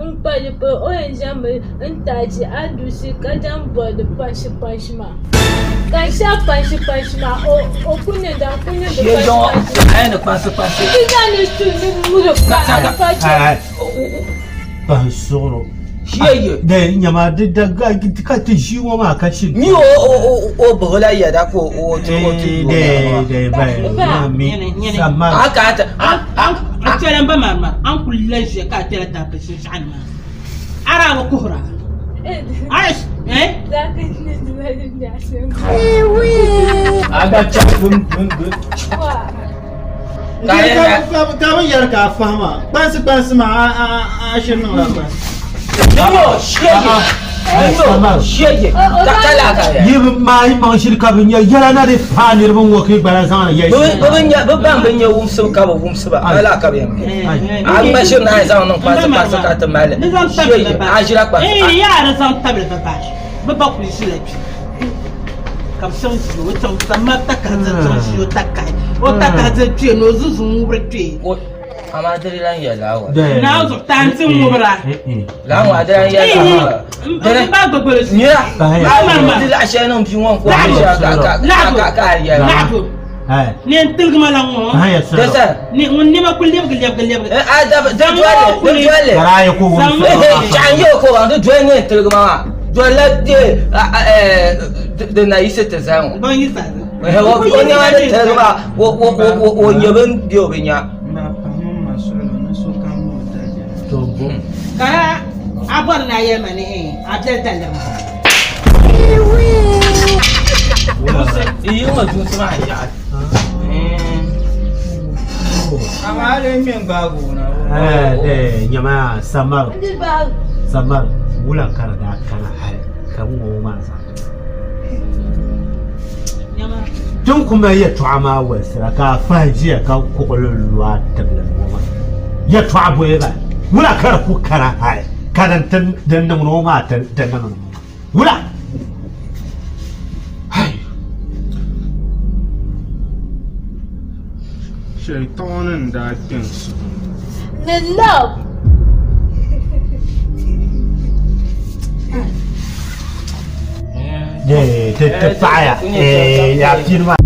N kpa di polo o yɛn zaŋmi n taachi adusi ka zaŋ bolli panshi panshi maa ka n shɛbi panshi panshi maa o ku niŋda n ku niŋdi panshi panshi ti zaŋdi stu ni muri pa ka chɛ pahi suɣuro de nyama di da ka ti ʒi ŋɔ maa ka shi mi o o o buhula yɛda ka o ti o ti de de ba mi sama a ka ta A kpɛla n ba maa maa a ni kuli lahi ʒiya ka a kpɛla taapili shinshaɣu ni maa a daa bi kuhira Ka bi yɛri ka a fahima kpansi kpansi maa a shiri niŋla kpansi. Yi bi maai maŋ shiri ka bi nya yɛla na di paai niriba ŋɔ ka yi gbala zaŋ li yɛli shɛm. Bi ban bi nya wumsibu ka bi wumsi ba ala ka bi yɛn be. A ŋma shiri na zaŋ niŋ kpansi kpansi ka ti mali li. A ʒira kpansi. Yaa di zaŋ tabili bi ba bi ba kuli ʒila kpe ka bi chaŋ ʒi o chaŋ samma takahi chaŋ ʒi o takahi o takahi kpe ni o zuzu ŋubiri kpe. Amaa di lan yɛli a wa. Naa zuɣu taanti ŋubira. Laa ŋɔ a di lan yɛli a wa. Dini ba gbagbali su. Nira. Di laɣa shɛli niŋ bia ŋɔ n-ku a ka ka ka ka a yɛli. Laɣibu. Neen tiligi ma la ŋɔ. Dasa. Ni ŋun nɛma kuli lɛbigi lɛbigi lɛbigi. A da di doli di doli. Chaɣa n yɛ o ko baŋ di doli neen tiligi ma maa. Doli la di na yiɣisi ti zali ŋɔ. Ban yi zali. O nɛma ni tiligi maa o nyɛ bin bɛ o bi nya. Ka a bɔri ni a yɛli ma ni a biɛli daliri maa. Yi ŋɔ duunsi maa yaɣi. Amaa a lee ŋmɛ n-gbaagi o na. Nyama samar samar wula ka di daa kana hali ka bi ŋɔ o maa zaa. Tin ku mali yɛtɔɣa maa wolisira ka a fahi ʒiya ka kuɣili lu a tibili ŋɔ maa. Yɛtɔɣa bɔya ba wula ka di ku kana hali ka din ti din niŋdi ŋɔ maa ti ti niŋdi ŋɔ maa wula. Hai! Shɛyitɔɣani n-daa kpe n suhu ni. Ni love. Ti paɣaya yaa pini maa.